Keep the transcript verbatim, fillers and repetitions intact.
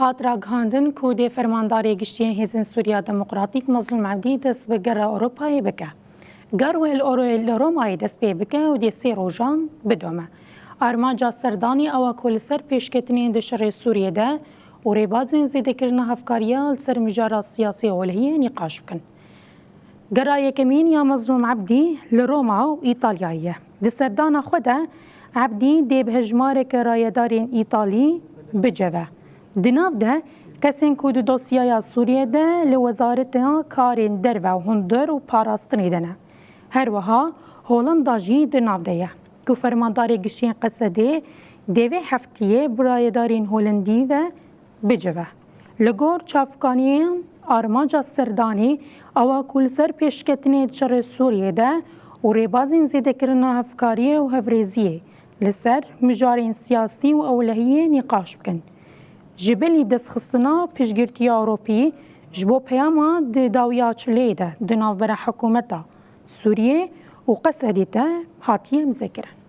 Hat ragihandin ku dê Fermandarê Giştî yên Hêzên Sûriya Demokratîk Mezlûm Ebdî dest bi gera Ewropayê bike. Ger wê li Oro-, li Romayê dest pê bike û dê sê rojan bidome. Armanca serdanî ew e ku li ser pêşketinên di şerê Sûriyê de û rêbazên zêdekirina hevkariya li ser mijara siyasî û ewlehiyê nîqaş bikin. Gera yekemîn ya Mezlûm Ebdî li Roma û Îtalyayê ye. Di serdana xwe de Ebdî dê bi hejmareke rayedarên Îtalî biceve. Di nav de kesên ku di dosyaya Sûriyê de li Wezareta Karên Derve û Hundir û Parastinê de ne. Her wiha Holanda jî di nav de ye. Ku Fermandarê Giştî yên Qesedê dê vê heftiyê bi rayedarên Holandî ve bicive. Li gor çavkaniyan armanca serdanî ew e ku li ser pêşketinê di şerê Sûriyê de û rêbazên zêdekirina hevkariyê û hevrêziyê li ser mijarên siyasî û ewlehiyê nîqaş bikin. Ji bilî destxistina piştgirtiya Ewropî ji bo peyama di dawiya çilê de di navbera hikûmeta Sûriyê û Qesedê de hatiye mizekirin.